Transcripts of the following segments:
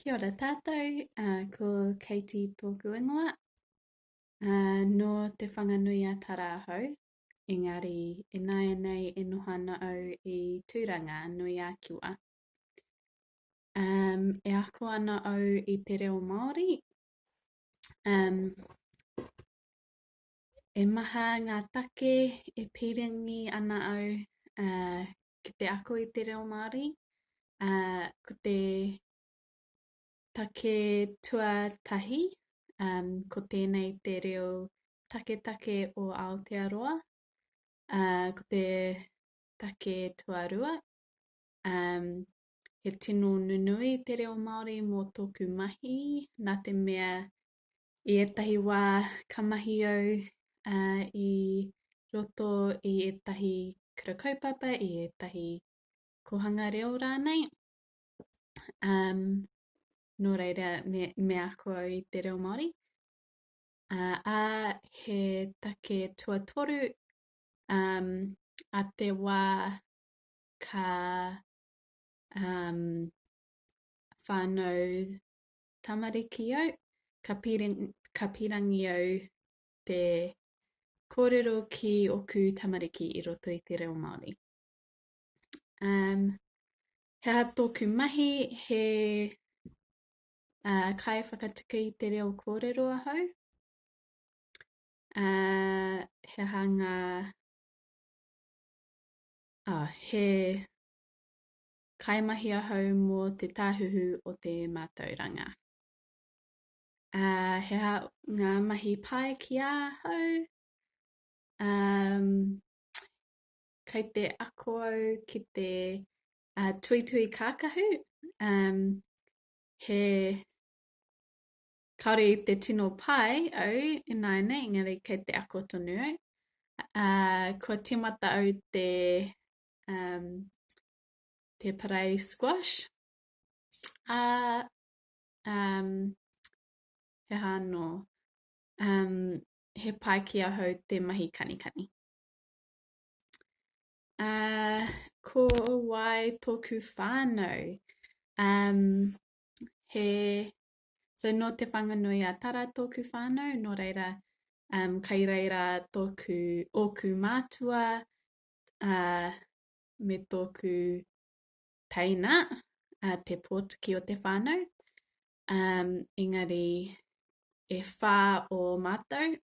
Kia ora tātou, uh, ko Katie tōku ingoa. Uh, nō Te Whanganui-a-Tara ahau, engari ināianei e noho ana au i Tūranga, Nui-ā-Kiwa. Um, e ako ana au i te reo Māori. Um, e maha ngā take e pīrangi ana au uh, ki te ako i te reo Māori. Uh, ko te take tuatahi, um, ko tēnei te reo taketake o Aotearoa. Uh, ko te take tuarua, um, he tino nunui te reo Māori mō tōku mahi, nā te mea i ētahi wā ka mahi au uh, i roto i ētahi kura kaupapa, i ētahi kōhanga reo rānei. Um, nō reira, me, me ako au i te reo Māori. Uh, ā, he take tuatoru um, a te wā ka um, whānau tamariki au, ka, pīrangi, ka pīrangi au te kōrero ki ōku tamariki i roto i te reo Māori. Um, he aha tōku mahi, he uh, kaiwhakatika i te reo kōrero ahau. Uh, he aha ngā... Oh, he kaimahi ahau mō te Tāhuhu o te Mātauranga. Uh, he aha ngā mahi pai ki ahau? Um, kei te ako au ki te uh, tuitui kākahu. Um, he kāore i te tino pai au ināianei, engari kei te ako tonu au. Uh, kua tīmata au te um, te parai squash. Ā, um, he aha anō? Um, he pai ki ahau te mahi kanikani. Uh, ko wai tōku whānau? Um, he, so nō Te Whanganui a Tara tōku whānau, nō reira, um, kai reira tōku, ōku mātua, uh, me tōku teina, uh, te pōtiki o te whānau. Um, engari, e whā o mātou.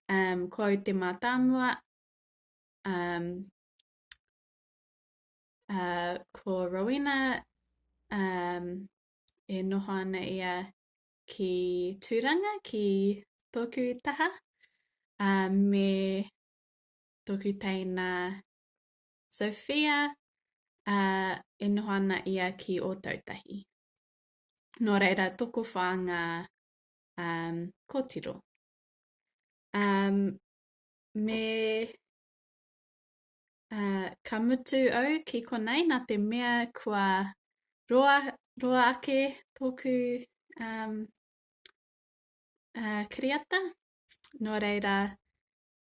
Um, ko au te mātāmua, um, uh, ko Rowena, um, e noho ana ia ki Tūranga, ki tōku taha, uh, me tōku teina Sophia, ā, e noho ana ia ki Ōtautahi. Nō reira, tokowhā ngā um, kōtiro. Um, me uh, ka mutu au ki konei nā te mea kua roa, roa ake tōku um, uh, kiriata. Nō reira,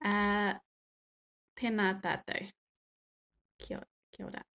uh, tēnā tātou. Kia, kia ora.